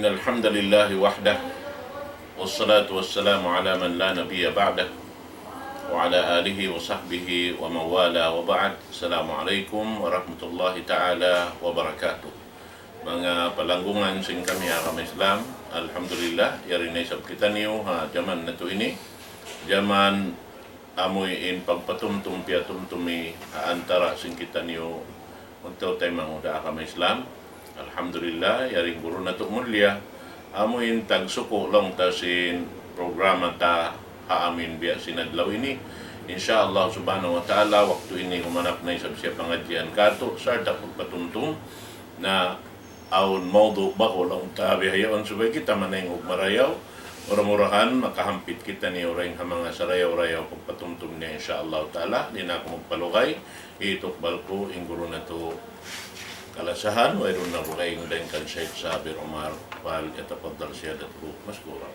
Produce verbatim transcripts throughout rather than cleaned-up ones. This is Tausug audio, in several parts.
الحمد لله وحده، والصلاة والسلام على من لا نبي بعده، وعلى آله وصحبه ومن والاه، وبعد. السلام عليكم ورحمة الله تعالى وبركاته. Manga palanggungan sin kami ha agama Islam, alhamdulillah, yari na isab kitaniyu ha jaman natu' ini. Jaman amuin pagpatumtum piyatumtumi ha antara' sin kitaniyu magtautay manghud ha agama Islam. Alhamdulillah, yari in guru natu' mulliya. Amuin tagsuku' laung ta sin programa ta ha amuin biya' sin adlaw ini. Insya Allah subhanahu wa ta'ala, waktu ini humanap na isab siya pangadjian katu', sarta' pagpatumtum na awn mawdu' ba'gu laung ta bihaun subay kita manaynghug marayaw. Mura-murahan makahampit kitaniyu dayn ha manga sarayaw-rayaw pagpatumtum niya, insya Allah ta'ala. Di' na aku magpalugay, itukbal ku in guru natu' kalasahan, wayruun na dugaing dayn kan Sheikh Sabir Umar, فليتفضل سيادته مشكورا.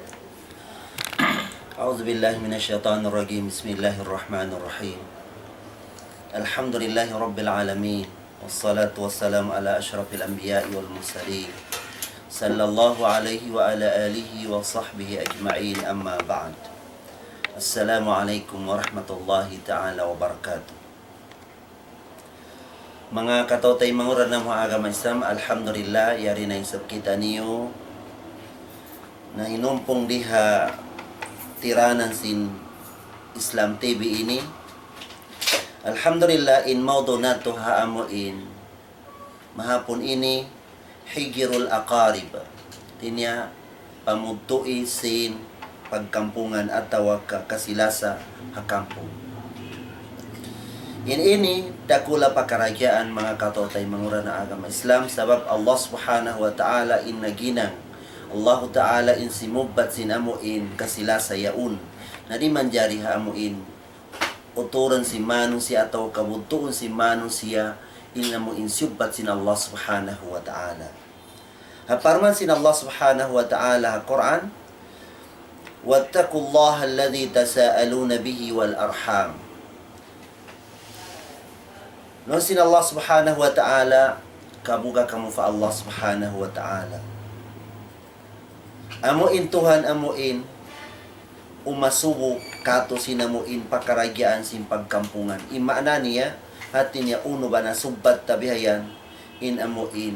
أعوذ بالله من الشيطان الرجيم. بسم الله الرحمن الرحيم. الحمد لله رب العالمين. والصلاة والسلام على أشرف الأنبياء والمرسلين. صلى الله عليه وعلى آله وصحبه أجمعين. أما بعد. السلام عليكم ورحمة الله تعالى وبركاته. Manga kataw-taymanghuran namu' ha agama Islam, alhamdulillah, yari na isab kitaniyu na hinumpung di ha tiranan sin Islam T V ini. Alhamdulillah, in mawdu' natu' ha amuin mahapun ini, Hijrul Aqarib. Hāti niya, pamudtu'i sin pagkampungan atawa ka kasilasa ha kampung. In ini dakula' pakaragyaan, manga kataw-taymanghuran ha agama Islam, sabab Allah Subhanahu wa Ta'ala in naghinang, Allah Ta'ala in simubbat sin amuin kasilasa yaun. Na di' manjari ha amuin uturun sin manusiya' atawa ka budtuun sin manusiya' in amuin siyubbat sin Allah Subhanahu wa Ta'ala. Ha parman sin Allah Subhanahu wa Ta'ala ha Qur'an, واتقوا الله الذي تساءلون به والأرحام. Laung sin Allah Subhanahu wa Ta'ala, kabuga kamu pa Allah Subhanahu wa Ta'ala. Amuin Tuhan, amuin umasubu katu' sin amuin pakaragyaan sin pagkampungan. In maana niya, hāti niya unu ba na subbat ta bihayan, in amuin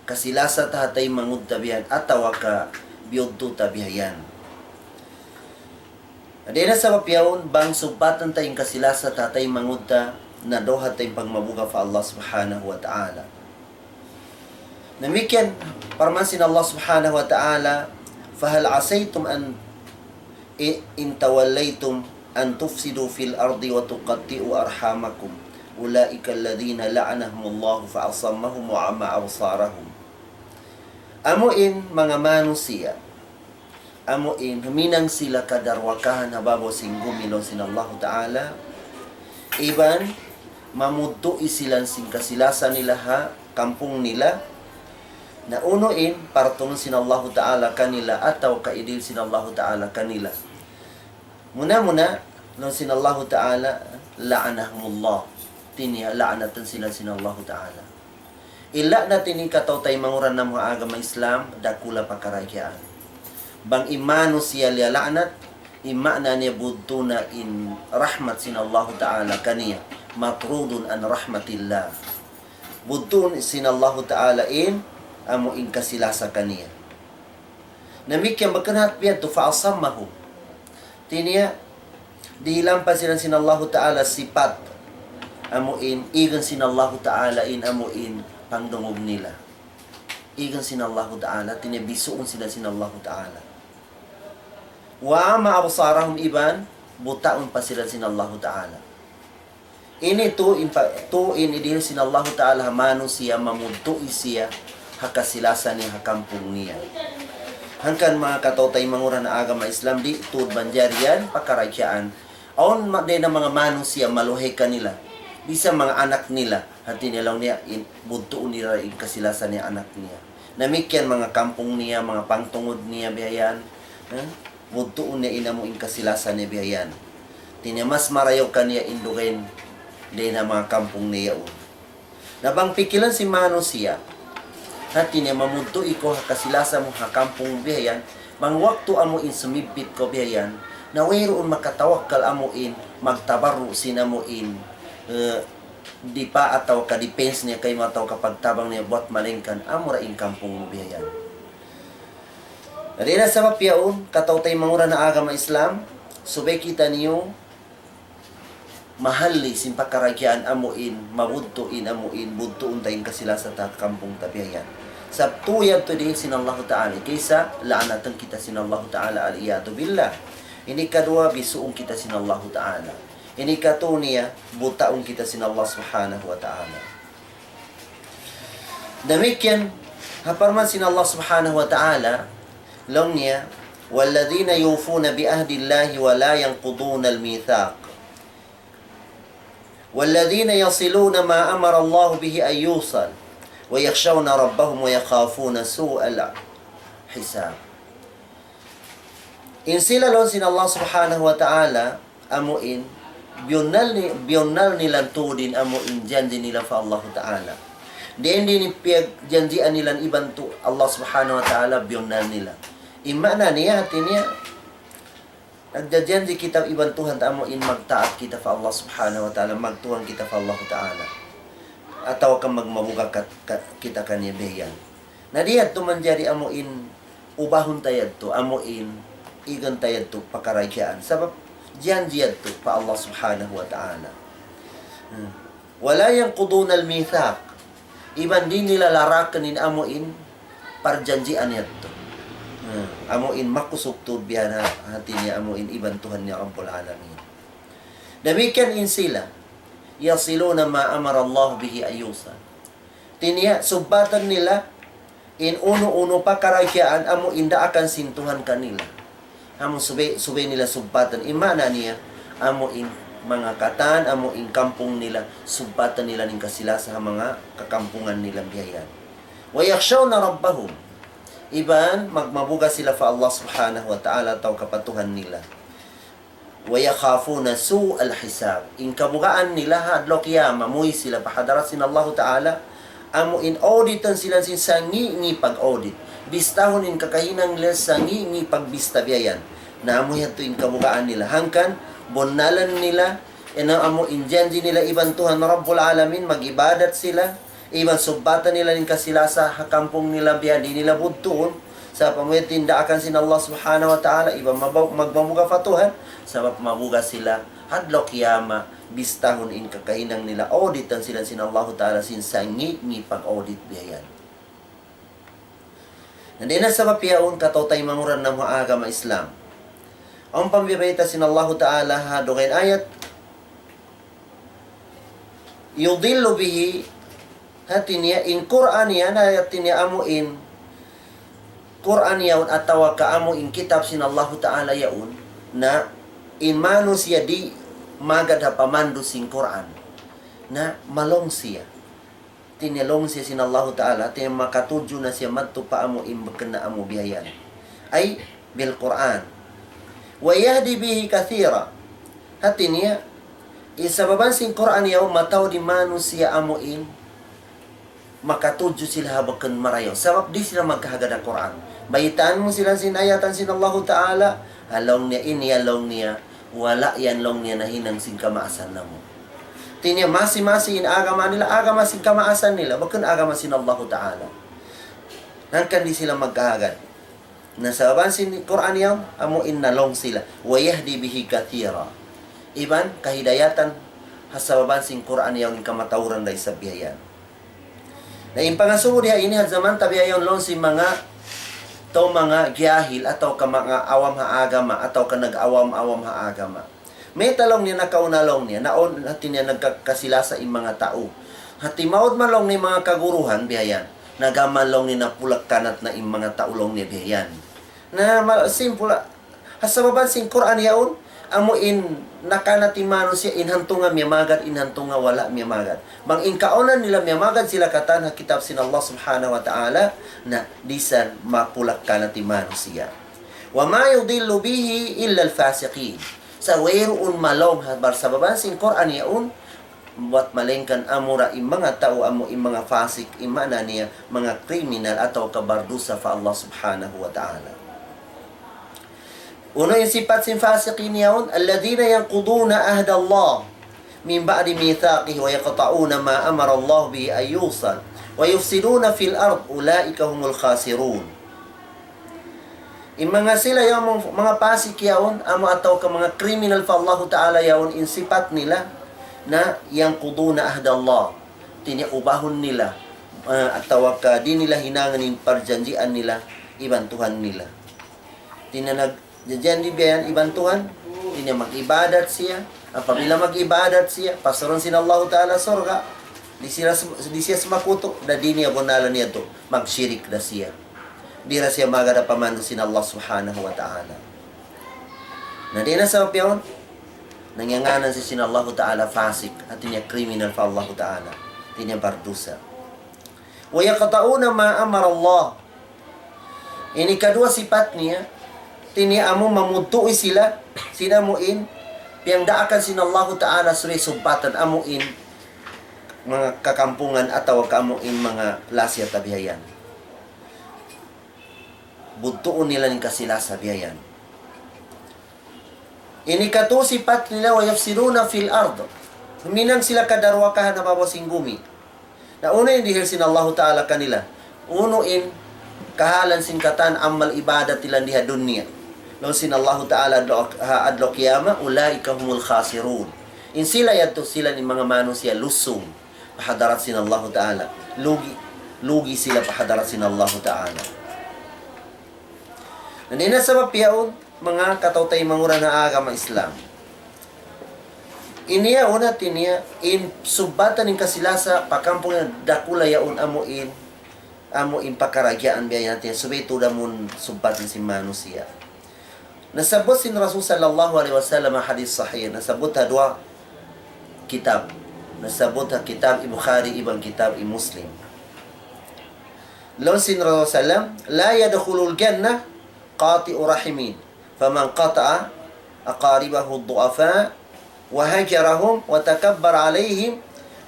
kasilasa ta ha taymanghud ta bihayan, atawa ka biyudtu ta bihayan. Dayn ha sabab yaun, bang subbatan ta in kasilasa ta ha taymanghud ta, na duha ta in pagmabuga' pa Allah Subhanahu wa Ta'ala. Damikkiyan, parman sin Allah Subhanahu wa Ta'ala, فهل عسيتم أن إن توليتم أن تفسدوا في الأرض وتقطعوا أرحامكم أولئك الذين لعنهم الله فأصمهم وأعمى أبصارهم. Amuin manga manusiya', amuin huminang sila kadarwakahan ha babaw sin gumi laung sin Allahu Ta'ala, iban mamudtu'i sila sin kasilasa nila ha kampung nila, na unu in partungun sin Allahu Ta'ala kanila atawa ka idihil sin Allahu Ta'ala kanila. Muna-muna, laung sin Allahu Ta'ala, لعنهم الله. Hāti niya, la'natan sila sin Allahu Ta'ala. In la'nat ini kataw-taymanghuran namu' ha agama Islam, dakula' pakaragyaan. Bang in manusiya' liyala'nat, in maana niya budtu na in rahmat sin Allahu Ta'ala kaniya. مطرود عن رحمة الله. Budtuun sin Allahu Ta'ala in, amu in kasilasa kaniya. Damikkiyan bang kanat biya' tu فأصمهم. Hāti niya, dihilan pa sila sin Allahu Ta'ala sipat. Amu in, igan sin Allahu Ta'ala in, amu in, pangdungug nila. Igan sin Allahu Ta'ala, hāti niya bisuun sila sin Allahu Ta'ala. وأعمى أبصارهم iban, butaun pa sila sin Allahu Ta'ala. Ini tu in pa-, tu in idihil sin Allahu Ta'ala ha manusiya' mamudtu' siya ha kasilasa niya ha kampung niya. Hangkan manga kataw-taymanghuran ha agama Islam di' tuud manjari yan pakaragyaan. Awn ma-, dayn ha manga manusiya' maluhay kanila. Bisan manga anak nila. Hāti niya laung niya in, budtuun nila in kasilasa niya anak niya. Damikkiyan manga kampung niya, manga pangtungud niya biya' yan. Ha? Budtuun niya in amu in kasilasa niya biya' yan. Hāti niya mas marayaw kaniya in dugaing dayn ha manga kampung niya yaun. Na bang pikilan sin manusiya', Hati niya mamudtu ikaw ha kasilasa mu ha kampung bihayan, bang waktu amu in sumibbit kaw bihayan, na wayruun makatawakkal amu in magtabarru' sin amu in, eh, dipa atawa ka defense niya kaymu atawa ka pagtabang niya buat malaingkan amura in kampung mu bihayan. Di' na sabab yaun, kataw-taymanghuran ha agama Islam, subay kitaniyu mahalli' sin pakaradjaan amu in, mabudtu' in amu in, budtuun ta in kasilasa ta kampung ta bihayan. Sabab tuud yadtu diin sin Allahu Ta'ala, kaysa la'natan kita sin Allahu Ta'ala, al-iyadhu billah. Ini kaduwa, bisuun kita sin Allahu Ta'ala. Ini katu niya, butaun kita sin Allah Subhanahu wa Ta'ala. Damikkiyan, ha parman sin Allah Subhanahu wa Ta'ala, laung niya, والذين يوفون بعهد الله ولا ينقضون الميثاق والذين يصلون ما أمر الله به أن يوصل ويخشون ربهم ويخافون سوء الحساب. In sila laung sin Allah Subhanahu wa Ta'ala, amu in, biyunnal ni-, biyunnal nila tuud in amu in janji nila pa Allah Ta'ala. Dayn di in piyagjanjian nila iban tu Allah Subhanahu wa Ta'ala biyunnal nila. In maana niya, hati niya, nagjajanji kita iban Tuhan ta amu in magtaat kita pa Allah Subhanahu wa Ta'ala, magtuhan kita pa Allah Ta'ala. Atawa ka magmabuga ka, ka, kita kaniya bihayan. Na di' yadtu manjari amu in ubahun ta yadtu, amu in igun ta yadtu pakaradjaan. Sabab janji yadtu pa Allah Subhanahu wa Ta'ala. Hmm. ولا ينقضون الميثاق. Iban di' nila larakan in amu in parjanjian yadtu. Hmm. Amu in makusug tuud biya' na hati niya amu in iban Tuhan niya Rabbul Alamin. Damikkiyan in sila, يصلون ما أمر الله به أن يوصل. Hati niya, subbatan nila in unu-unu pakaradjaan amu in daakan sin Tuhan kanila. Amu subay, subay nila subbatan. In maana niya, amu in manga katan, amu in kampung nila, subbatan nila in kasilasa ha manga kakampungan nila bihayan. ويخشون ربهم. Iban magmabuga sila pa Allah Subhanahu wa Ta'ala atawa ka pa Tuhan nila. ويخافون سوء الحساب. In kabugaan nila ha adlaw qiyamah, muwi' sila pa hadarat sin Allahu Ta'ala, amu in auditan sila sin sangi'-ngi' pag-audit. Bistahun in kakahinang nila sangi'-ngi' pagbista biya' yan. Na amu yadtu in kabugaan nila. Hangkan, bunnalan nila, ina amu in janji nila iban Tuhan Rabbul Alamin, mag-ibadat sila, iban subbatan nila in kasilasa ha kampung nila biya' di' nila budtuun, sa' pamuyatin daakan sin Allah Subhanahu wa Ta'ala, iban mabaw-, magmabuga pa Tuhan, sabab mabuga sila, adlaw qiyamah, bistahun in kakahinang nila, auditan sila sin Allahu Ta'ala, sin sangi'-ngi' pag-audit biya' yan. Na dayn ha sabab yaun kataw-taymanghuran namu' ha agama Islam. Awn pambibayta' sin Allahu Ta'ala ha dugaing ayat, يضل به, hati niya in Qur'an yan, hati niya amu in Qur'an yaun atawa ka amu in kitab sin Allahu Ta'ala yaun, na in manusiya' di' magad ha pamandu' sin Qur'an, na malawng siya. Hati niya lawng siya sin Allahu Ta'ala, hati niya makatudju na siya madtu pa amu in bukun na amu biya' yan. Ay, bil Qur'an. ويهدي به كثيرا. Hati niya, in sababan sin Qur'an yaun mataud in manusiya' amu in makatudju sila ha bukun marayaw. Sabab di' sila magkahagad ha Qur'an. Baytaan mu sila sin ayatan sin Allahu Ta'ala, ha laung niya ini, ha laung niya, wala' yan laung niya nahinang sin kamaasan namu'. Hati niya masi-masi in agama nila, agama sin kamaasan nila, bukun agama sin Allahu Ta'ala. Hangkan di' sila magkahagad. Na sababan sin Qur'an yaun, amu in nalawng sila. ويهدي به كثيرا. Iban kahidayatan, ha sababan sin Qur'an yaun in kamatauran da isab biya' yan. Na in pangasubu diha ini ha jaman ta biya' yaun laung sin manga, tau manga jahil atawa ka manga awam ha agama, atawa ka nag-awam-awam ha agama. Mayta' laung niya nakauna laung niya, na awn hati niya nagkakasilasa in manga tau. Hati maud man laung niya manga kaguruhan biya' yan. Na gam man laung niya napulak-kanat na in manga tau laung niya biya' yan. Na ma-, simple, ha sababan sin Qur'an yaun, amu in nakanat in manusiya' in hantungan miyamagad, in hantungan wala' miyamagad. Bang in kaunan nila miyamagad sila katan ha kitab sin Allah Subhanahu wa Ta'ala, na di' san mapulak-kanat in manusiya'. وما يضل به إلا الفاسقين. Sa' wayruun malawng ha bar sababan sin Qur'an yaun, buat malaingkan amura in manga tau amu in manga fasik, in maana niya manga kriminal atawa ka bardusa pa Allah Subhanahu wa Ta'ala. Unu in sipat sin fasik ini yaun, الذين ينقضون عهد الله من بعد ميثاقه ويقطعون ما أمر الله به أن يوصل ويفسدون في الأرض أولئك هم الخاسرون. In manga sila yaun, manga fasik yaun, amu atawa ka manga kriminal pa Allahu Ta'ala yaun, in sipat nila na ينقضون عهد الله. Tiniya ubahun nila, ah, atawa ka di' nila hinangan in parjanjian nila iban Tuhan nila. Tiniya nagjanji' biya' yan iban Tuhan, tiniya mag-ibadat siya. Apabila mag-ibadat siya, pasarun sin Allahu Ta'ala surga', di' siya, di' siya sumakutu, da di' niya bunalan niya tu, magshirik da siya. Di' da siya magad ha pamandu' sin Allah Subhanahu wa Ta'ala. Na di' na sabab yaun, nangyanganan siya sin Allahu Ta'ala fasik, hati niya kriminal pa Allahu Ta'ala, hati niya bardusa. ويقطعون ما أمر الله. Ini kaduwa sipat niya, hati niya amu mamudtu'i sila, sin amu in, piyangdaakan sin Allahu Ta'ala subay subbatan amu in, manga kakampungan atawa ka amu in manga lasa biya' yan. Budtuun nila in kasi-lasa biya' yan. Ini katu sipat nila, ويفسدون في الأرض. Huminang sila kadarwakahan ha babaw sin gumi. Na unu in dihil sin Allahu Ta'ala kanila? Unu in kahalan sin katan amal ibadat nila di ha dunya? Laung sin Allahu Ta'ala adlaw, ha adlaw kiyamat, أولئك هم الخاسرون. In sila yadtu sila in manga manusiya' lusung pa hadarat sin Allahu Ta'ala. Lugi, lugi sila pa hadarat sin Allahu Ta'ala. Na dayn ha sabab yaun, manga kataymanghuran ha agama Islam. Ini yaun hati niya, in subbatan in kasi-lasa, pa kampung yan dakula' yaun amu in, amu in pakaragyaan biya' yan hati niya, subay tuud amun subbatan sin manusiya'. Nasabbut sin Rasul sallallahu alayhi wasallam ha hadith sahih, nasabbut ha duwa kitab. Nasabbut ha kitab Bukhari iban kitab Muslim. Laung sin Rasul sallam, لا يدخل الجنة قاطع رحم، فمن قطع أقاربه الضعفاء وهجرهم وتكبر عليهم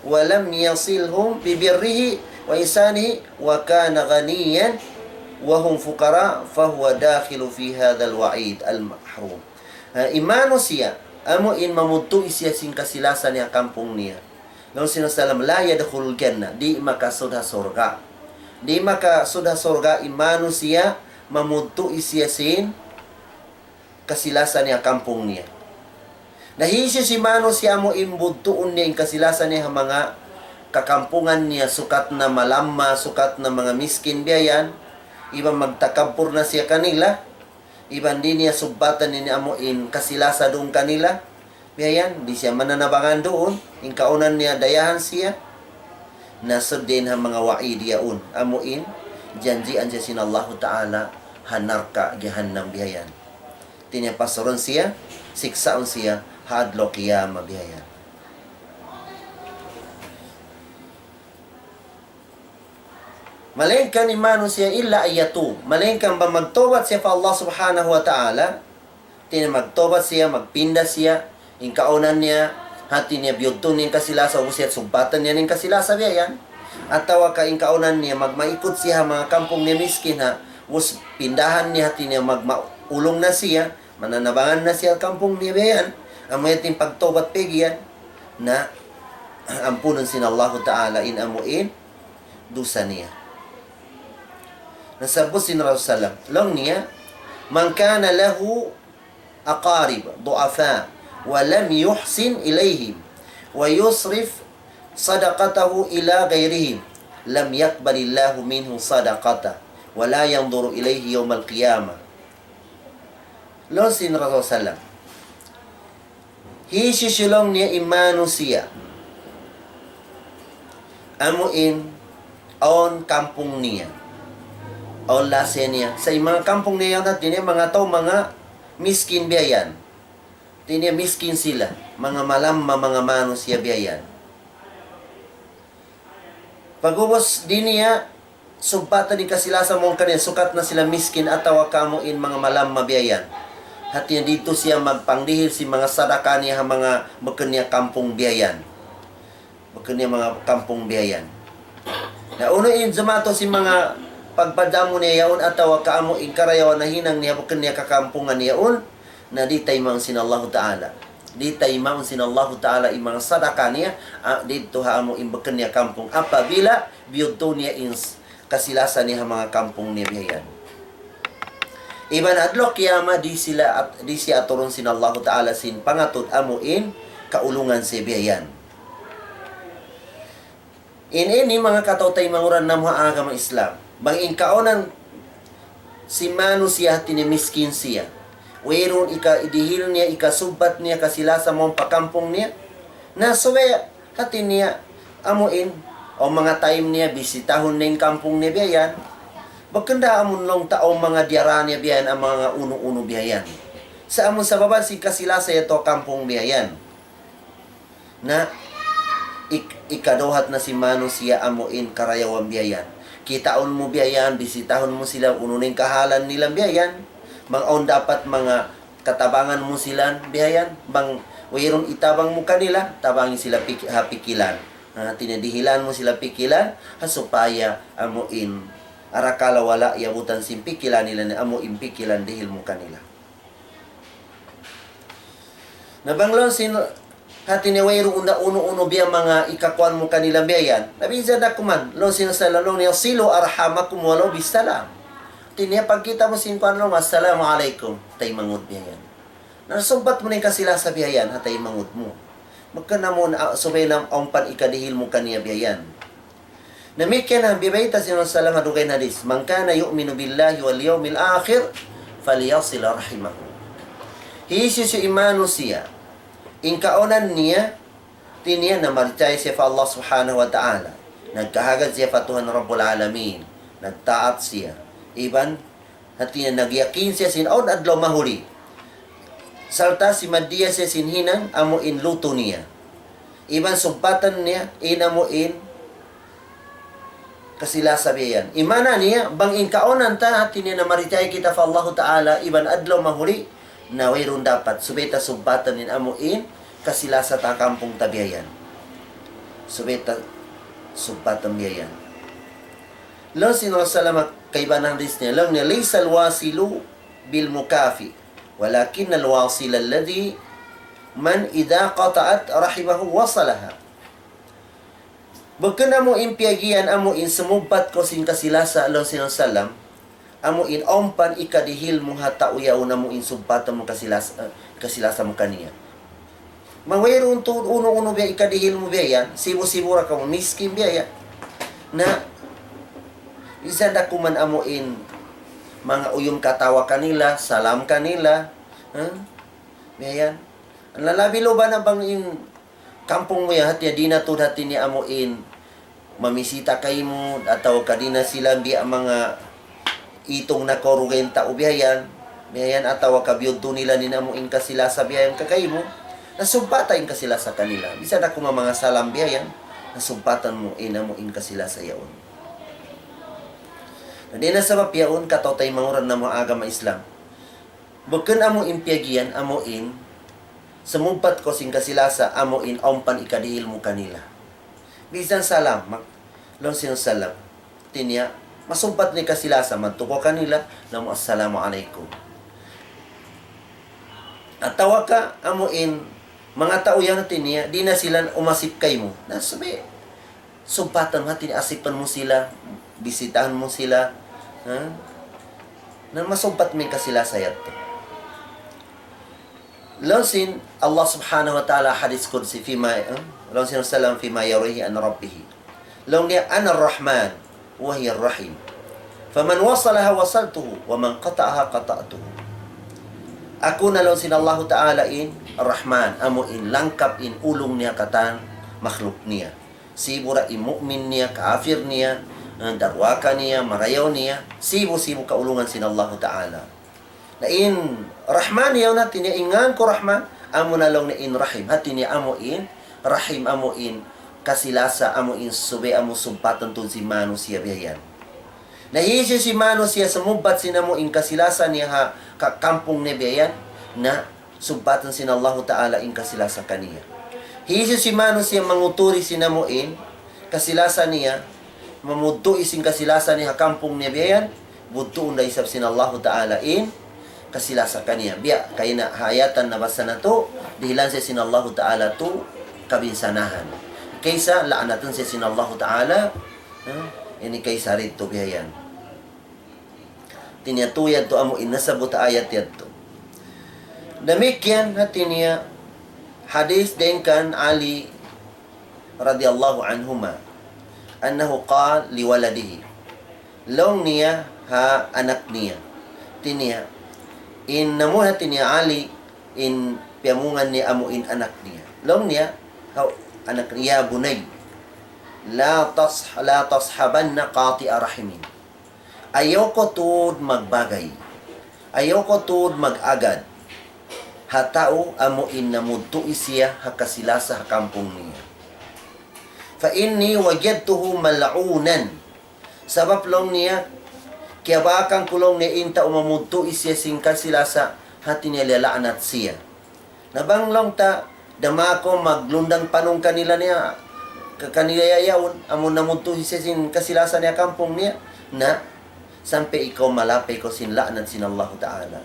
ولم يصلهم ببره وإحسانه وكان غنيا وهم فقراء فهو داخل في هذا الوعيد المحذور. Ha, in manusiya', amu in mamudtu' siya sin kasi-lasa niya ha kampung niya. Laung sin Rasul sallam, لا يدخل الجنة, di' makasud ha surga'. Di' makasud ha surga' in manusiya' mamudtu' siya sin kasi-lasa niya ha kampung niya. Na hisiyu-siyu in manusiya' amu in budtuun niya in kasi-lasa niya ha manga kakampungan niya, sukat na malamma, sukat na manga miskin biya' yan, iban magtakabbur na siya kanila, iban di' niya subbatan in amu in kasi-lasa duun kanila, biya' yan, di' siya mananabangan duun, in kaawnan niya dayahan siya, na sud in ha manga wa'id yaun, amu in, janjian siya sin Allahu Ta'ala, ha narka' jahannam biya' yan. Hati niya pasarun siya, siksaun siya, ha adlaw kiyamat biya' yan. Malaingkan in manusiya' إلا أن يتوب. Malaingkan bang magtawbat siya pa Allah Subhanahu wa Ta'ala, hati niya magtawbat siya, magpinda siya, in kaawnan niya, hati niya biyudtuun niya in kasi-lasa, ubus siya subbatan niya in kasi-lasa biya' yan. Atawa ka in kaawnan niya, magmaikut siya ha manga kampung niya miskin ha, ubus pindahan niya hati niya magmaulung na siya, mananabangan na siya kampung niya biya' yan. Amu yan in pagtawbat pegg yan, na ampunun sin Allahu Ta'ala in amu in dusa niya. Nasabbut sin Rasul sallam, laung niya, من كان له أقارب ضعفاء ولم يحسن إليهم ويصرف صدقته إلى غيرهم لم يقبل الله منه صدقته ولا ينظر إليه يوم القيامة. Laung sin Rasul sallam, hisiyu-siyu laung niya in manusiya' amu in awn kampung niya, awn lasa niya. Sa' in manga kampung niya yan, hati niya manga tau, manga miskin biya' yan. Hati niya miskin sila, manga malamma, manga manusiya' biya' yan. Pag'ubus di' niya subbatan in kasi-lasa mawn kaniya, sukat na sila miskin atawa ka amu in manga malamma biya' yan. Hati niya didtu siya magpangdihil sin manga sadaka niya ha manga bukun niya kampung biya' yan. Bukun niya manga kampung biya' yan. Na unu in jumatu sin manga pagpadaamu niya yaun atawa ka amu in karayawan nahinang niya bukun niya kakampungan niya yaun, na di' taymaun sin Allahu Ta'ala. Di' taymaun sin Allahu Ta'ala in manga sadaka niya, ah, didtu ha amu in bukun niya kampung. Apabila biyudtu niya in s-, kasilasa niya ha manga kampung niya biya' yan. Iban adlaw kiyamat di' sila at-, di' siya aturun sin Allahu Ta'ala sin pangatud amu in kaulungan siya biya' yan. In ini manga kataw-taymanghuran namu' ha agama Islam. Bang in kaunan sin manusiya' hati niya miskin siya. Wayruun ika-, idihil niya, ikasubbat niya, kasilasa mawn pa kampung niya. Na subay hati niya, amu in, o manga time niya, bisitahun niya in kampung niya biya' yan. Bukun da amun laung ta o manga diyara niya biya' yan, amu manga unu-unu biya' yan. Sa' amun sababan sin kasilasa yadtu kampung biya' yan. Na, ik-, ikaduhat na sin manusiya' amu in karayawan biya' yan. Kitaun mu biya' yan, bisitahun mu sila, unu na in kahalan nila biya' yan. Bang awn dapat manga katabangan mu sila biya' yan. Bang wayruun itabang mu kanila, tabangi sila pik-, ha pikilan. Ha, hati niya dihilan mu sila pikilan, ha supaya amu in arakala' wala' iyabutan sin pikilan nila na amu in pikilan dihil mu kanila. Na bang laung sin hati niya wayruun da unu-unu biya' manga ikakuan mu kanila biya' yan. Na bisan da kuman, laung sin Rasulullah laung niya, "صلوا أرحامكم ولو بالسلام." Hati niya pagkita' mu sin kuan laung, "Assalamu alaykum." Taymanghud biya' yan. Na sumbat mu na in kasilasa biya' yan, ha taymanghud mu. Maka namun, ah, subay na awn pan ikadihil mu kaniya biya' yan. Damikkiyan ha biya' bayta' sin Rasulullah ha dugaing hadis, "من كان يؤمن بالله واليوم الآخر فليصل رحمه." Hisiyu-siyu in manusiya', in kaunan niya, hati niya namarchaya siya pa Allah Subhanahu wa Ta'ala, nagkahagad siya pa Tuhan Rabbul Alamin, nagtaat siya, iban hati niya nagyakin siya sin awn adlaw mahuli. Sarta' simadiya siya sin hinang amu in lutu niya. Iban subbatan niya, in amu in kasilasa biya' yan. In maana niya, bang in kaunan ta, hati niya namarchaya kita pa Allahu Ta'ala, iban adlaw mahuli, na wayruun dapat, subay ta subbatan in amu in kasilasa ta kampung ta biya' yan. Subay ta subbatan biya' yan. Laung sin Rasulullah kaibanan hadis niya, laung niya, "ليس الواصل بالمكافئ، ولكن الواصل الذي من إذا قطعت رحمه وصلها." Bukun amu in piyag-iyan amu in sumubbat kaw sin kasilasa, laung sin Rasulullah, amu in awn pan ikadihil mu ha tau yaun amu in subbatan mu kasilasa, eh, kasilasa mu kaniya. Bang wayruun tuud unu-unu biya' ikadihil mu biya' yan, sibu'-sibu' ra kamu miskin biya' yan. Na, bisan da kuman amu in manga uyum katawa kanila, salam kanila, ha? Biya' yan. Lalabi luba na bang in kampung mu yan, hati niya di' na tuud hati niya amu in mamisita kaymu, atawa ka di' na sila biya' manga itung na kaw dugaing tau biya' yan, biya' yan, atawa ka biyudtu nila in amu in kasilasa biya' yan kakaymu, na subbata in kasilasa kanila. Bisan da kuman manga salam biya' yan, na subbatan mu in amu in kasilasa yaun. Na dayn ha sabab yaun, kataw-taymanghuran namu' ha agama Islam. Bukun amu in piyag-iyan, amu in sumubbat kaw sin kasilasa, amu in awn pan ikadihil mu kanila. Bisan salam, mak-, laung sin salam. Hati niya, masubbat niya kasilasa, madtu kaw kanila, laung mu, "Assalamu alaykum." Atawa ka, amu in, manga tau yan hati niya, di' na sila umasip kaymu. Na subay, subbatan mu, hati niya asipan mu sila, bisitahan mu sila, ha? Na masubbat mu in kasilasa yadtu. Laung sin Allah Subhanahu wa Ta'ala hadis qudsi فيما, eh? Laung sin Rasulullah فيما يرويه عن ربه. Laung niya, "أنا الرحمن وهي الرحيم. فمن وصلها وصلته ومن قطعها قطعته." Aku na laung sin Allahu Ta'ala in Rahman, amu in langkap in ulung niya katan makhluk niya. Sibu' ra in mu'min niya, kafir niya, eh, darwaka niya, marayaw niya, sibu'-sibu' kaulungan sin Allahu Ta'ala. Na in Rahman yaun hati niya, in ngan ku Rahman, amu na laung niya in Rahim. Hati niya amu in Rahim, amu in kasilasa, amu in subay, amu subbatan tuud sin manusiya' biya' yan. Na hisiyu-siyu in manusiya' sumubbat sin amu in kasilasa niya ha ka-, kampung niya biya' yan, na subbatan sin Allahu Ta'ala in kasilasa kaniya. Hisiyu-siyu manusiya' manguturi sin amu in kasi-lasa niya, mamudtu' sin kasi-lasa niya ha kampung niya biya' yan, budtuun da isab sin Allahu Ta'ala in kasi-lasa kaniya. Biya' kaina ha ayatan nabasa natu', dihilan siya sin Allahu Ta'ala tu kabinsanahan. Kaysa la'natun siya sin Allahu Ta'ala, ha? Ini kaysa ridtu biya' yan. Hati niya tu yadtu amu in nasabbut ayat yadtu. Damikkiyan hati niya hadith dayn kan Ali radiyallahu anhuma, annahu qala li waladihi. Laung niya ha anak niya. Hati niya, in namu' hati niya Ali, in piyamungan niya amu in anak niya. Laung niya ha anak niya, "Ya bunay, la tas-, la tashabanna qati'a rahimin." Ayaw kaw tuud magbagay. Ayaw kaw tuud mag-agad ha tau amu in namudtu' siya ha kasi-lasa ha kampung niya. Fa inni wajadtuhu mal'unan. Sabab laung niya, kiyabakan ku laung niya in tau mamudtu' siya sin kasi-lasa, hati niya liyala'nat siya. Na bang laung ta, damā kaw maglundang panung kanila niya, ka-, kanila yaun, amun namudtu' siya sin kasi-lasa niya kampung niya, na sampay ikaw malapay kaw sin la'nat sin Allahu Ta'ala.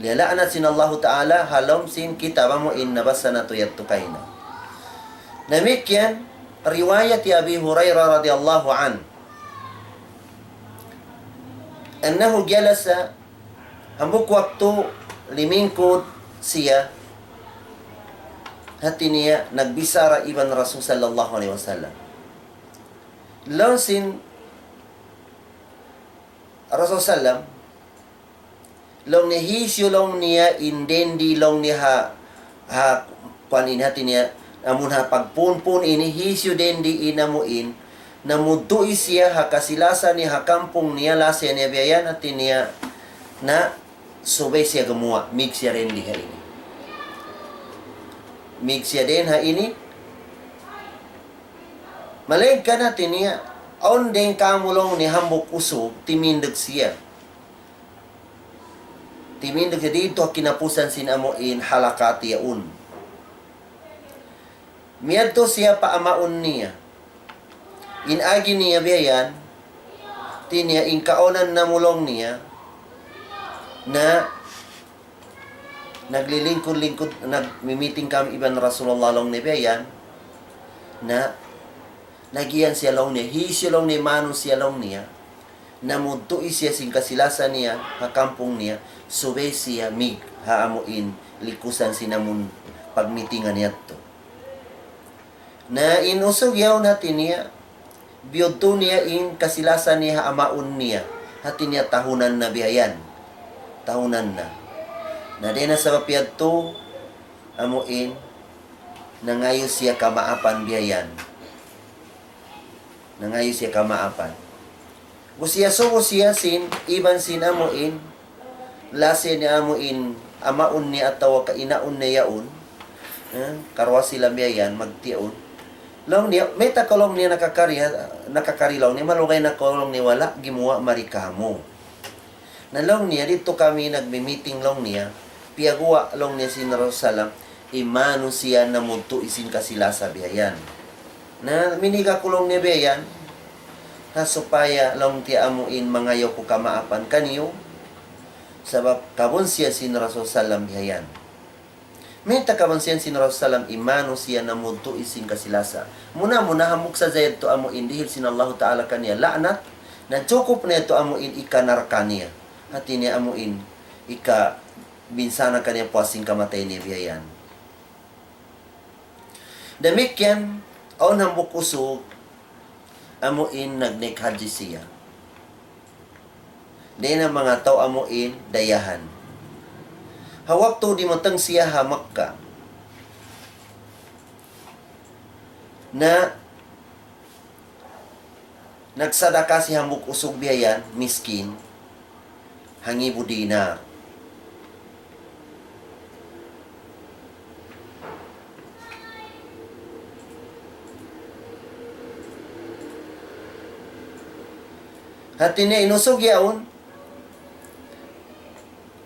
Liyala'nat sin Allahu Ta'ala, ha lawm sin kitab amu in nabasa natu' yadtu kaina. Damikkiyan, riwayat Abi Hurairah radiyallahu anhu, annahu jalasa, hambuuk waktu limingkud siya, hati niya nagbichara iban Rasul sallallahu alayhi wasallam. Laung sin Rasul sallam, laung niya hisiyu laung niya in dendi laung niya ha, ha, kuwan ini hati niya, amun ha pagpunpun ini, hisiyu dendi in amu in, namudtu' siya ha kasi-lasa niya ha kampung niya, lasa niya biya' yan hati niya, na subay siya gumuwa', mig siya dendi ha ini. Mig siya dendi ha ini. Malayngkan hati niya, awn dendi kāmu' laung niya hambuuk usug, timindug siya. Timindug siya didtu ha kinapusan sin amu in halakat yaun. Miyadtu siya pa amaun niya. In agi niya biya' yan, hati niya in kaawnan namu' laung niya, na naglilingkud-lingkud, nagmi-meeting kami iban Rasulullah laung niya biya' yan, na nag-iyan siya laung niya, hisiyu laung niya, manusiya' laung niya, namudtu' siya sin kasi-lasa niya ha kampung niya, subay siya mig ha amu in likusan sin amun pagmitingan yadtu. Na in usug yaun hati niya, biyudtu niya in kasi-lasa niya ha amaun niya, hati niya tahunan na biya' yan. Tahunan na. Na dayn ha sabab yadtu, amu in, nangayu' siya kamaapan biya' yan. Nangayu' siya kamaapan. Gu siya, subu siya sin, iban sin amu in, lasa niya amu in, amaun niya atawa ka inaun niya yaun, eh, karuwa sila biya' yan, magtiyaun. Laung niya, mayta' kaw laung niya nakakari, ha, nakakari laung niya, malugay na kaw laung niya, wala' gimuwa' mari kāmu'. Na laung niya, didtu kami nagmi-meeting laung niya, piyaguwa' laung niya sin Rasul sallam, in manusiya' namudtu' sin kasi-lasa biya' yan. Na minig aku laung niya biya' yan, ha supaya laung niya amu in mangayu' aku kamaapan kaniyu, sabab kabunsihan sin Rasul sallam biya' yan. Mayta' kabunsihan sin Rasul sallam in manusiya' namudtu' sin kasi-lasa. Muna-muna hambuuk sadja yadtu amu in dihil sin Allahu Ta'ala kaniya la'nat, na jukup na yadtu amu in ika narka' niya. Hati niya amu in ika binsana kaniya puas sin kamatay niya biya' yan. Damikkiyan, awn hambuuk usug, amu in nagnaik hajji siya. Dayn ha manga tau amu in dayahan. Ha waktu dimatung siya ha Makkah, na nagsadaka siya hambuuk usug biya' yan, miskin, hangibu dinar. Hati niya in usug yaun,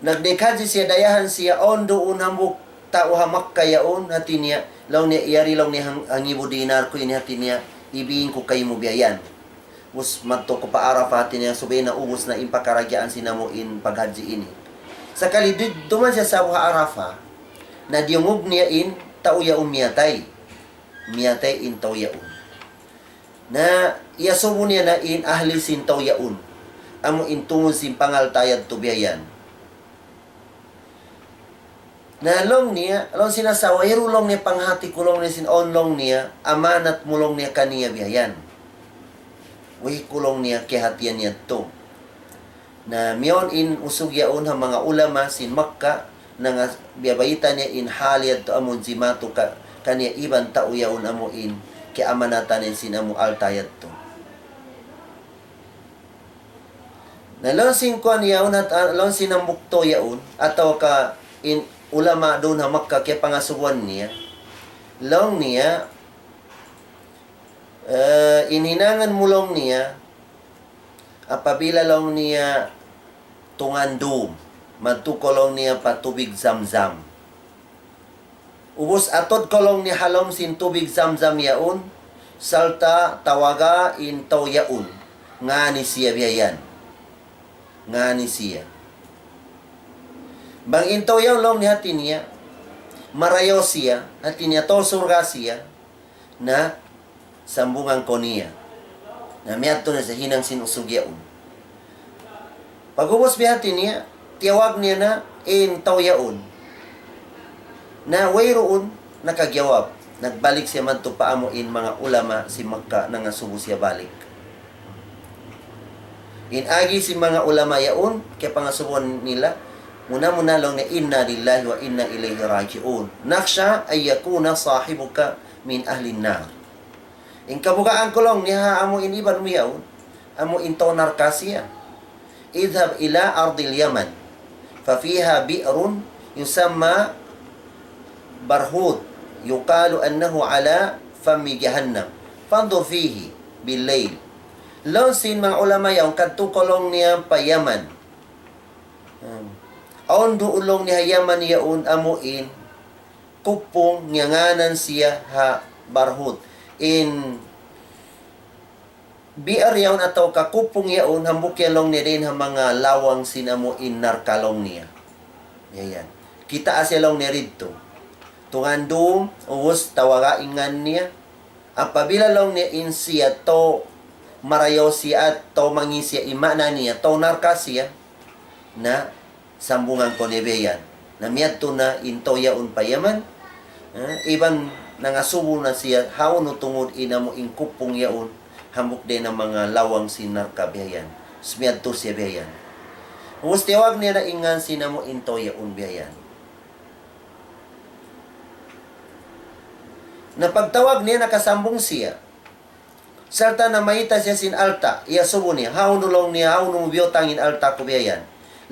nagnaik hajji siya, dayahan siya, awn duun hambuuk tau ha Makkah yaun, hati niya, laung niya, "Yari," laung niya, "hang-, hangibu dinar ku ini," hati niya, "ibin ku kaymu biya' yan." Ubus madtu ku pa Arafah, hati niya, subay na ubus na in pakaragyaan sin amu in paghajji ini. Sakali di-, duman siya sa'bu ha Arafah, na diyungug niya in tau yaun miyatay. Miyatay in tau yaun. Na iyasubu niya na in ahli sin tau yaun. Amu in tungud sin pangalta' yadtu biya' yan. Na laung niya, laung sin asawa, "Iru," laung niya, "panghati ku," laung niya, "sin awn," laung niya, "amanat mu," laung niya, "kaniya biya' yan. Way ku," laung niya, "kiyahatihan yadtu." Na miyawn in usug yaun ha manga ulama sin Makkah, na nga biyabayta' niya in hal yadtu amun jimatu ka, kaniya iban tau yaun amu in kiyamanatan niya sin amu alta' yadtu. Na laung sin kuwan yaun, at, ah, laung sin hambuuk tau yaun, atawa ka in ulama duun ha Makkah kiyapangasubuhan niya, laung niya, eh, in hinangun mu, laung niya, apabila, laung niya, tungan dum, madtu kaw, laung niya, pa tubig Zamzam. Ubus atud kaw, laung niya, ha lawm sin tubig Zamzam yaun, sarta' tawaga in tau yaun. Ngani siya biya' yan. Ngani siya. Bang in tau yaun, laung niya, hati niya marayaw siya, hati niya tau surga' siya, na sambungan kaw niya. Na miyadtu na siya hinang sin usug yaun. Pag'ubus biya' hati niya, tiyawag niya na in tau yaun. Na wayruun nakajawab. Nagbalik siya madtu pa amu in manga ulama sin Makkah, nangasubu siya balik. In agi sin manga ulama yaun, kiyapangasubuhan nila, muna-muna laung niya, "إنا لله وإنا إليه راجعون. نخشى أن يكون صاحبك من أهل النار." In kabugaan ku, laung niya, ha amu in iban mu yaun, amu in tau narka' siya. اذهب إلى أرض اليمن، ففيها بئر يسمى برهوت، يقال أنه على فم جهنم، فانظر فيه بالليل. Laung sin manga ulama yaun, kadtu kaw, laung niya, pa Yaman. Hmm. Awn duun, laung niya, ha Yaman yaun amu in kupung, ngiyangānan siya ha Barhut. In bi'ir yaun atawa ka kupung yaun, hambuuk yan, laung niya, dayn ha manga lawang sin amu in narka', laung niya. Yan, yan. Kitaa siya, laung niya, didtu. Tungan dum, ubus tawaga in ngan niya. Apabila, laung niya, in siya tau marayaw siya, tau mangi' siya, in maana niya tau narka' siya, na sambungan kaw niya biya' yan. Na miyadtu na in tau yaun pa Yaman, eh, iban nangasubu na siya, hawnu tungud in amu in kupung yaun, hambuuk dayn ha manga lawang sin narka' biya' yan. Miyadtu siya biya' yan. Ubus tiyawag niya na in ngan sin amu in tau yaun biya' yan. Na pagtawag niya, nakasambung siya. Sarta' namayta' siya sin alta', iyasubu niya, hawnu, laung niya, hawnu mu biyutang in alta' ku biya' yan.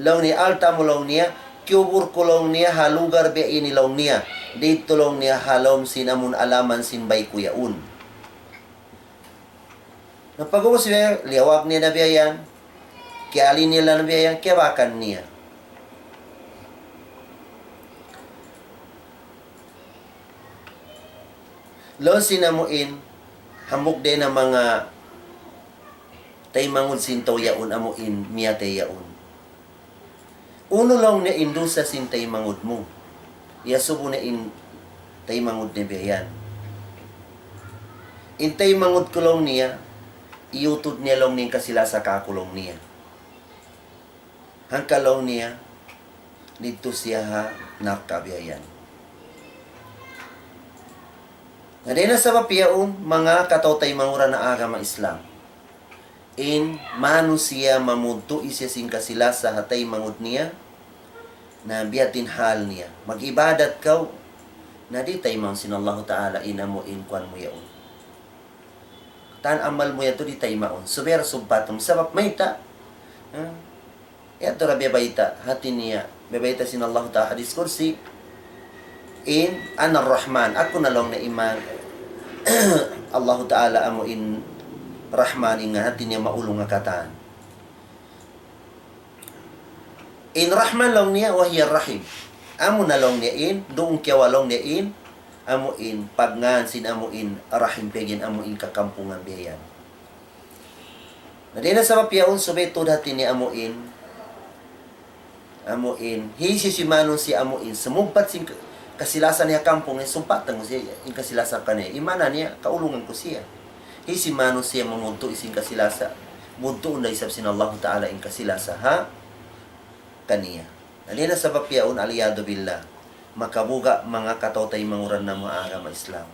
Laung niya, alta' mu, laung niya, kiyubul ku, laung niya, ha lugar biya' ini, laung niya. Didtu, laung niya, ha lawm sin amun alaman sin bay ku yaun. Na pag'ubus biya', liyawag niya na biya' yan. Kiyali niya na biya' yan, kiyabakan niya. Laung sin amu in, hambuuk dayn ha manga taymanghud sin tau yaun amu in miyatay yaun. Unu, laung niya, in dusa sin taymanghud mu? Iyasubu niya in taymanghud niya biya' yan. In taymanghud ku, laung niya, iyutud niya, laung niya, in kasi-lasa kāku', laung niya. Hangkan, laung niya, didtu siya ha narka' biya' yan. Na dayn ha sabab yaun, manga kataw-taymanghuran ha agama Islam. In manusiya' mamudtu' siya sin kasi-lasa ha taymanghud niya, na biya' ha yan in hal niya. Mag-ibadat kaw, na di' taymaun sin Allahu Ta'ala in amu in kuwan mu yaun. Tan amal mu yadtu di' taymaun. Subay ra sugpatun. Sabab mayta', ha? Yadtu ra biyabayta', hati niya, biyabayta' sin Allahu Ta'ala hadis kursi, in, "Ana Rahman," aku na, laung niya, iman Allahu Ta'ala amu in Rahman, in hati niya maulung ha katan. In Rahman, laung niya, "Wa hiya Rahim." Amu na laung niya in, duun kiyawa' laung niya in, amu in, pagngānan sin amu in, rahim pegin amu in kakampungan biya' yan. Na dayn ha sabab yaun subay tuud hati niya amu in, amu in, hisiyu-siyu in manusiya' amu in, sumugpat sin ka-, kasilasa niya ha kampung, in sugpatan mu siya, in kasilasa kaniya. In maana niya, kaulungan ku siya. Hisiyu in manusiya' mamudtu' sin kasilasa, budtuun da isab sin Allahu Ta'ala in kasilasa, ha? Kaniya. Na dayn ha sabab yaun, al-iyadhu billah, makabuga' manga kataw-taymanghuran namu' ha agama Islam.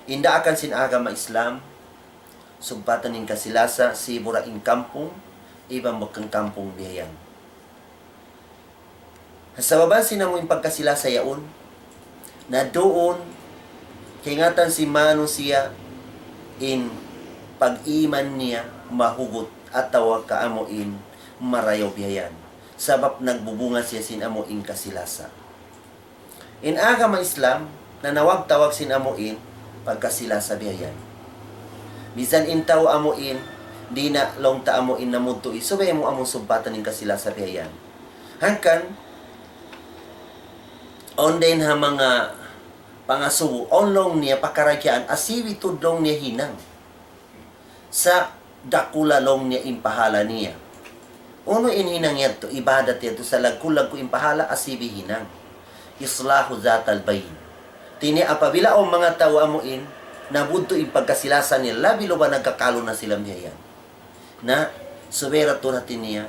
In daakan sin agama Islam, sugpatan in kasilasa, sibu' ra in kampung, iban bukun kampung biya' yan. Sabab sin amu in pagkasilasa yaun, na duun, kaingatan sin manusiya' in pag-iman niya mahugut atawa ka amu in marayaw biya' yan. Sabab nagbubunga siya sin amu in kasilasa. In agama Islam, nanawag-tawag sin amu in pagkasilasa biya' yan. Misan in tau amu in, di' na laung ta amu in namudtu' isab, subay mu amu sugpatan in kasilasa biya' yan. Hangkan, awn dayn ha manga pangasubu, awn laung niya pakaradjaan, asibi tuud laung niya hinang. Sa' dakula' laung niya in pahala niya. Unu in hinang yadtu, ibadat yadtu, sa' laggu'-laggu' in pahala, asibi hinang. Islahu dhatal bayn. Hati niya apabila awn manga tau amu in, nabudtu' in pagkasilasa nila, labi luba nagkakalu na sila biya' yan. Na, subay ra tuud hati niya,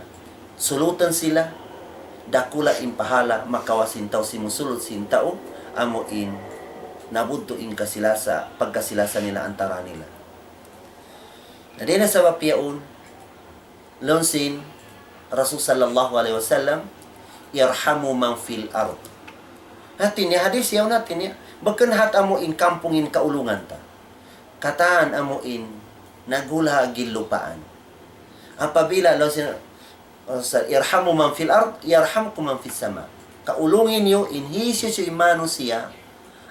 sulutan sila, dakula' in pahala, makawa' sin tau simusulut sin tau, amu in, nabudtu' in kasilasa, pagkasilasa nila antara nila. Na dayn ha sabab yaun, laung sin Rasul sallallahu alayhi wasallam, "Irhamu man fil ard." Hati niya, hadis yaun hati niya, bukun hat amu in kampung in kaulungan ta. Katan amu in nagulagil lupaan. Apabila laung sin Rasul, "Irhamu man fil ard, yarhamkum man fis sama." Kaulungi niyu in hisiyu-siyu in manusiya',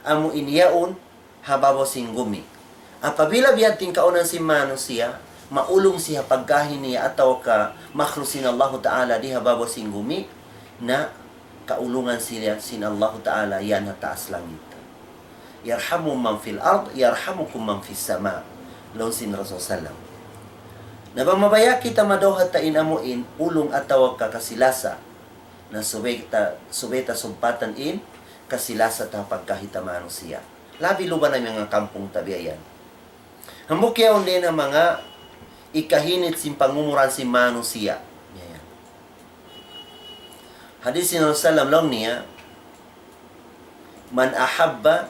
amu in yaun, ha babaw sin gumi. Apabila biya' ha yan in kaawnan sin manusiya', maulung siya ha pagkahi niya atawa ka makhluk sin Allahu Ta'ala di ha babaw sin gumi, na kaulungan siya sin Allahu Ta'ala yan ha taas langit. "Yarhamu man fil ard, yarhamukum man fis sama." Laung sin Rasul sallam. Na bang mabaya' kita madawhat ta in amu in ulung atawa ka kasilasa, na subay ta, subay ta sugpatan in kasilasa ta ha pagkahi ta manusiya'. Labi luba na manga kampung ta biya' yan. Hambuuk yaun dayn ha manga hikahinit sin pangumuran sin manusiya'. Biya' yan. Hadis sin Rasul sallam laung niya, "Man ahabba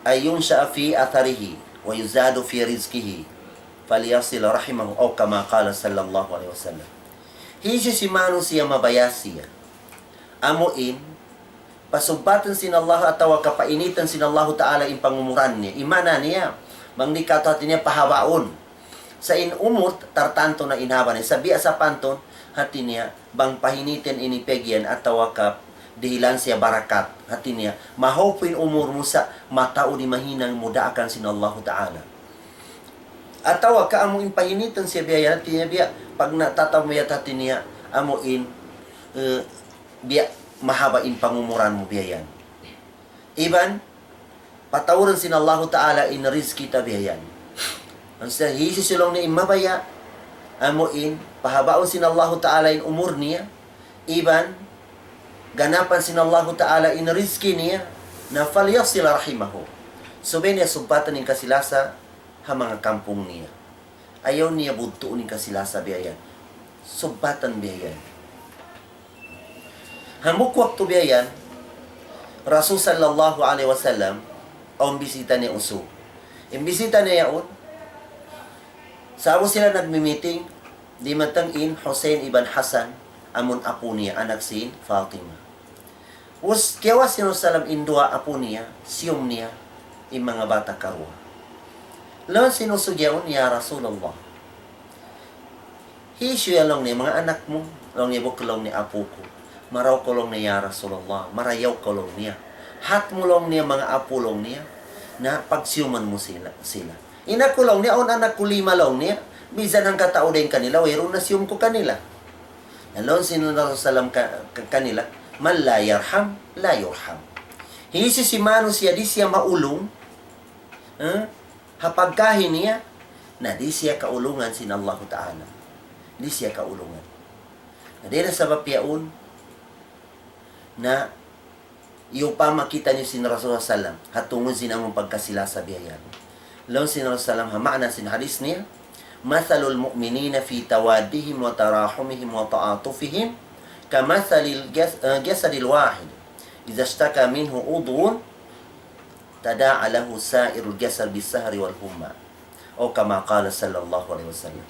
an yunsha'a fi atharihi wa yuzadu fi rizqihi, falyasil rahimahu," aw kama qala sallallahu alayhi wasallam. Hisiyu-siyu in manusiya' mabaya' siya amu in pasugpatan sin Allah atawa ka painitan sin Allahu Ta'ala in pangumuran niya. In maana niya, bang di' katu' hati niya pahabaun. Sa' in umur, tartantu na in haba niya. Sa' biya' sapantun, hati niya, bang pahinitin ini pegyan atawa ka dihilan siya barakat. Hati niya, mahawpu in umur mu sa' mataud in mahinang mu daakan sin Allahu Ta'ala. Atawa ka amu in pahinitan siya biya' yan, hati niya biya', pag natataw mu yan hati niya, amu in, eh, biya' mahaba in pangumuran mu biya' yan. Iban, patauran sin Allahu Ta'ala in rizki ta biya' yan. Hisiyu-siyu laung niya in mabaya', amu in, pahabaun sin Allahu Ta'ala in umur niya, iban, ganapan sin Allahu Ta'ala in rizki niya, na falyasil rahimahu. Subay niya sugpatan in kasilasa, ha manga kampung niya. Ayaw niya budtuun in kasilasa biya' yan. Sugpatan biya' yan. Hambuuk waktu biya' yan, Rasul sallallahu alayhi wasallam, awn bisita niya usug. In bisita niya yaun, sa'bu sila nagmi-meeting, dimatung in Hussein iban Hassan, amun apu' niya, anak sin Fatima. Us, kiyawa' sin Rasul sallam in duwa apu' niya, siyum niya, in manga bata' karuwa. Laung sin usug yaun, "Ya Rasulullah, hisiyu yan laung niya, manga anak mu?" Laung niya, "Bukun laung niya apu' ku." "Marayaw kaw laung niya, ya Rasulullah, marayaw kaw laung niya. Hat mu laung niya, manga apu' laung niya, na pagsiyuman mu sila, sila. In aku laung niya, awn anak ku lima laung niya, minsan hangkatau dayn kanila, wayruun na siyum ku kanila." Na laung sin Rasul sallam ka, ka, kanila, من لا يرحم لا يرحم. Hisiyu-siyu manusiya' di' siya maulung, eh, ha pagkahi niya, na di' siya kaulungan sin Allahu Ta'ala. Di' siya kaulungan. Na dayn ha sabab yaun, na iyupama kitaniyu sin Rasul sallam, ha tungud sin amun pagkasi-lasa biya' yan. Laung sin Rasul sallam, ha maana sin hadith niya, مثل المؤمنين في توادهم وتراحمهم وتعاطفهم كمثل الجس-، آه، جسد الواحد إذا اشتكى منه عضو تداعى له سائر الجسد بالسهر والحمى. أو كما قال صلى الله عليه وسلم.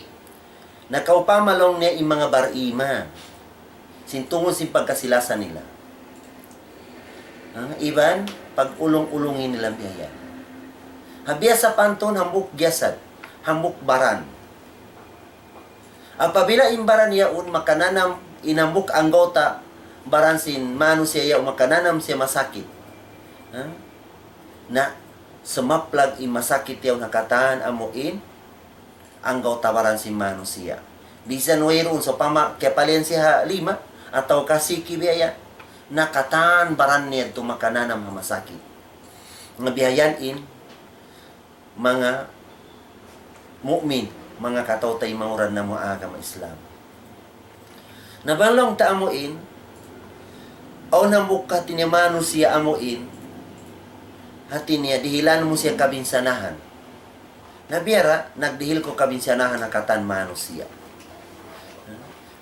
Na kaupama laung niya in manga bar-iman, sin tungud sin pagkasi-lasa nila. Ha? Iban pag-ulung-ulungi nila biya' yan. Ha biya' sapantun hambuuk jasad, hambuuk baran. Apabila in baran yaun makananam in hambuuk anggawta' baran sin manusiya' yaun makananam siya masakit. Ha? Na sumaplag in masakit yaun ha katan amu in anggawta' baran sin manusiya'. Bisan wayruun, sawpama kiyapalian siya ha lima, atawa ka siki biya' yan, na katan baran niya yadtu makananam ha masakit. Na biya' yan in manga mu'min, manga kataw-taymanghuran namu' ha agama Islam. Na bang laung ta amu in, awn hambuuk hati niya manusiya' amu in, hati niya dihilan mu siya kabinsanahan. Na biya' ra, nagdihil kaw kabinsanahan ha katan manusiya'.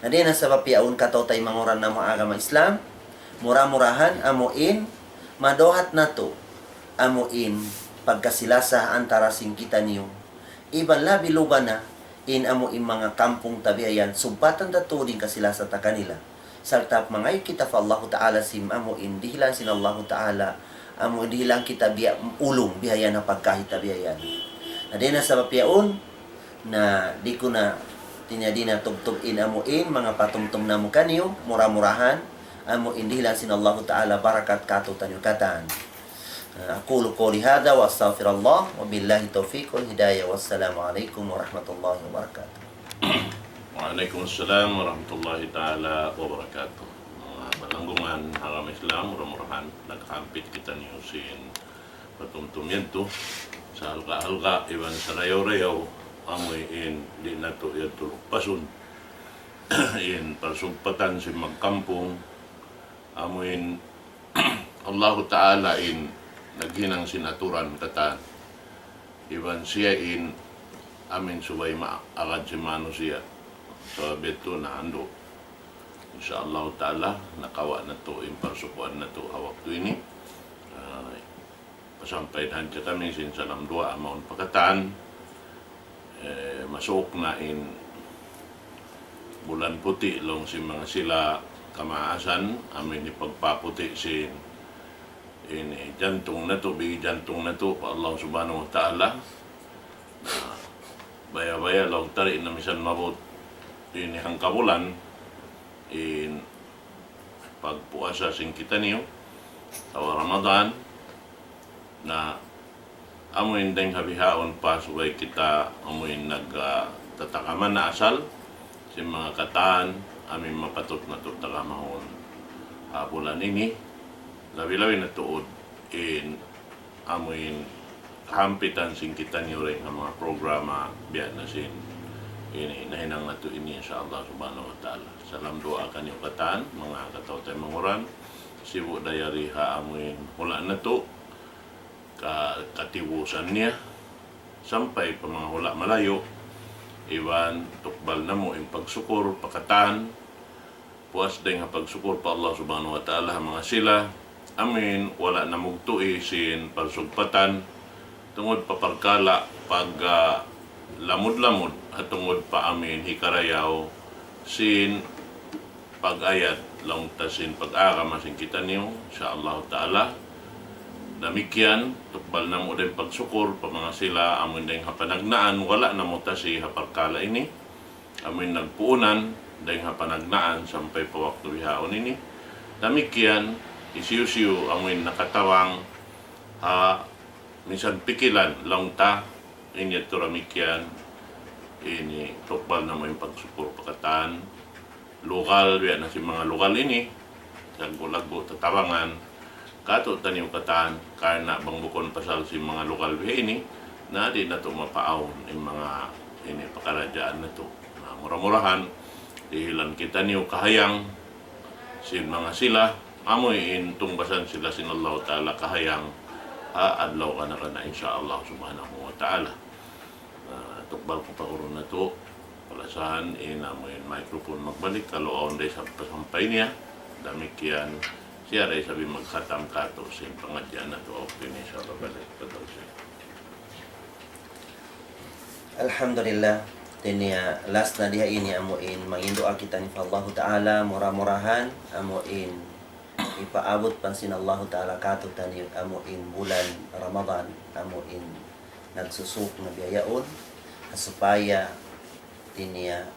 Na dayn ha sabab yaun kataw-taymanghuran namu' ha agama Islam, mura-murahan amu in, maduhat natu', amu in, pagkasi-lasa antara sin kitaniyu. Iban labi luba na, in amu in manga kampung ta biya' yan, subbatan ta tuud in kasi-lasa ta kanila. Sarta' mangayu' kita pa Allahu Ta'ala sin amu in dihilan sin Allahu Ta'ala, amu in dihilan kita biya' ulung, biya' yan ha pagkahi ta biya' yan. Na dayn ha sabab yaun, na di' ku na, hati niya di' na tubtub in amu in, manga patumtum namu' kaniyu, mura-murahan, amu in dihilan sin Allahu Ta'ala barakat kātu'niyu katan. أقول قولي هذا وأستغفر الله، وبالله التوفيق والهداية، والسلام عليكم ورحمة الله وبركاته. Wa alaykum assalam warahmatullahi ta'ala wabarakatuh. Manga palanggungan ha agama Islam, mura-murahan naghampit kitaniyu sin patumtum yadtu, sa' halga'-halga' iban sarayaw-rayaw, amu in di' natu' yadtu lukpasun in parsugpatan sin magkampung, amu in Allahu Ta'ala in naghinang sin aturan katan. Iban siya in amu in subay maagad sin manusiya'. Sabab yadtu na andu'. Insya Allah Ta'ala, nakawa' natu' in parsukuan natu' ha waktu ini. Ah, pasampay na hadja kami sin salam duwaa mawn pa katan. Eh, masuuk na in bulan puti' laung sin manga sila kamaasan, amu in hipagpaputi' sin ini jantung natu', bigi jantung natu' pa Allah Subhanahu wa Ta'ala. Na, baya'-baya' laung ta di' na misan maabut ini hangkabulan in pagpuasa sin kitaniyu, atawa Ramadan, na amu in dayng ha bihaun pa subay kita amu in nag, ah, tatakaman na asal sin manga katan amu in mapatut natu' takamahun ha bulan ini, labi-labi na tuud in amu in kahampitan sin kitaniyu dayng ha manga programa biya' na sin ini nahinang natu' ini, insya Allah Subhanahu wa Ta'ala. Salam duwaa kaniyu katan, manga kataw-taymanghuran, sibu' da yari ha amu in hula' natu', ka-, katibusan niya, sampay pa manga hula' malayu', iban tukbal namu' in pagsukur pa katan, puas dayng ha pagsukur pa Allah Subhanahu wa Ta'ala ha manga sila, amu in wala' namugtu' sin parsugpatan, tungud pa parkala' pag, ah, lamud-lamud, ha tungud pa amu in hikarayaw sin pag-ayad, laung ta sin pag-agama sin kitaniyu, insya Allah Ta'ala. Damikkiyan, tukbal namu' da in pagsukur pa manga sila, amu in dayng ha panagnaan, wala' namutasi ha parkala' ini. Amu in nagpuunan, dayng ha panagnaan sampay pa waktu bihaun ini. Damikkiyan, hisiyu-siyu amu in nakatabang ha minsan pikilan, laung ta, in yadtu damikkiyan, ini tukbal namu' in pagsukur pa katan, lugal, biya' na sin manga lugal ini, laggu'-laggu' tatabangan, katu' taniyu katan, karna' bang bukun pasal sin manga lugal biha ini, na di' natu' mapaawn in manga ini pakaradjaan natu'. Na mura-murahan, dihilan kitaniyu kahayang sin manga sila, amu in tungbasan sila sin Allahu Ta'ala kahayang ha adlaw kana-kana, insya Allah Subhanahu wa Ta'ala. Na tukbal ku pa guru natu', palasahan in amu in microphone magbalik, kalu awn da isab pasampay niya, damikkiyan siya da isab in magkhatam katu' sin pangadjian natu'. Okay, insya Allah, balik pa daw siya. Alhamdulillah, tiniya last na diha ini amu in mangindu'a kitaniyu pa Allahu Ta'ala, mura-murahan amu in ipaabut pa sin Allahu Ta'ala katu' taniyu amu in bulan Ramadan, amu in nagsusuk na biya' yaun, ha supaya tiniya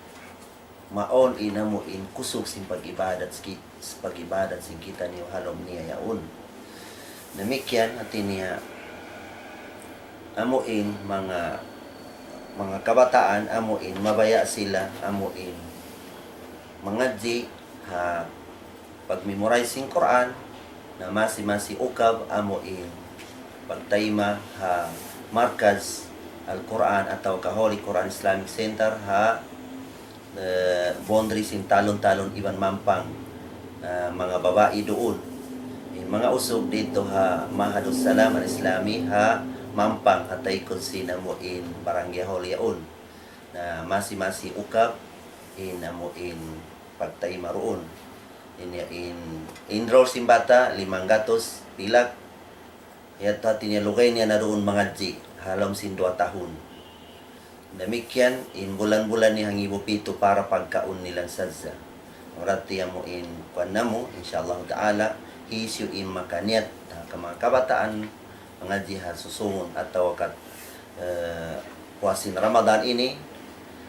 mawn in amu in kusug sin pag-ibadat, ski-, pag-ibadat sin kitaniyu ha lawm niya yaun. Damikkiyan hati niya amu in manga, manga kabataan amu in mabaya' sila amu in mangadji' ha pag-memorize sin Qur'an, na masi-masi ukab amu in pagtayma ha Markaz Al-Qur'an atawa ka Holy Qur'an Islamic Center ha, eh, boundary sin Talon-Talon iban Mampang, na manga babai duun. In manga usug didtu ha Mahadus Salam Al-Islami ha Mampang, ha taykud sin amu in Barangay Hall yaun. Na masi-masi ukab in amu in pagtayma duun. In, in enroll sin bata', limanggatus pilak. Yadtu hati niya lugay niya na duun mangadji', ha lawm sin duwa tahun. Damikkiyan, in bulan-bulan ini hangibu pitu para pagkaun nila sadja. Berarti amu in kuwan namu', insya Allah Ta'ala, hisiyu in makaniyat, ha, ka manga kabataan, mangadji' ha susungun atawa kat, eh, puas sin Ramadan ini,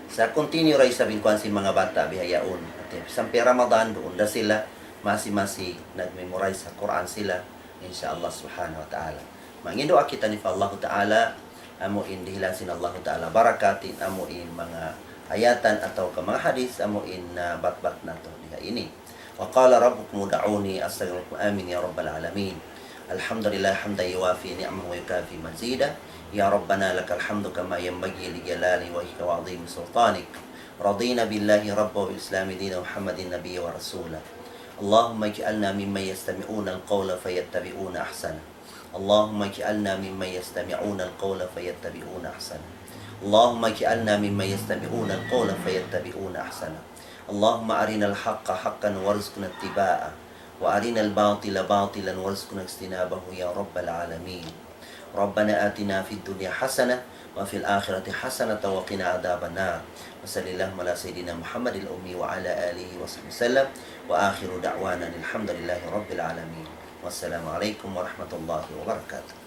sa' continue da isab in kuwan sin manga bata' biha yaun. Hati, sampay Ramadan, duun da sila, masi-masi nag-memorize ha Qur'an sila, insya Allah Subhanahu wa Ta'ala. Mangindu'a kitaniyu pa Allahu Ta'ala, amu in dihilan sin Allahu Ta'ala barakat in amu in manga ayatan atawa ka manga hadith, amu in, ah, batbat natu' diha ini. وقال ربكم ادعوني أستجب لكم. آمين يا رب العالمين. الحمد لله حمدا يوافي نعمه ويكافئ مزيده. يا ربنا لك الحمد كما ينبغي لجلال وجهك وعظيم سلطانك. رضينا بالله ربا وبالإسلام دينا ومحمد نبيا ورسولا. اللهم اجعلنا ممن يستمعون القول فيتبعون أحسنه. اللهم اجعلنا ممن يستمعون القول فيتبعون أحسنه. اللهم اجعلنا ممن يستمعون القول فيتبعون أحسنه. اللهم أرنا الحق حقا وارزقنا اتباعه، وأرنا الباطل باطلا وارزقنا اجتنابه يا رب العالمين. ربنا آتنا في الدنيا حسنة وفي الآخرة حسنة وقنا عذاب النار. وصل اللهم على سيدنا محمد الأمي وعلى آله وصحبه وسلم. وآخر دعوانا أن الحمد لله رب العالمين. والسلام عليكم ورحمة الله وبركاته.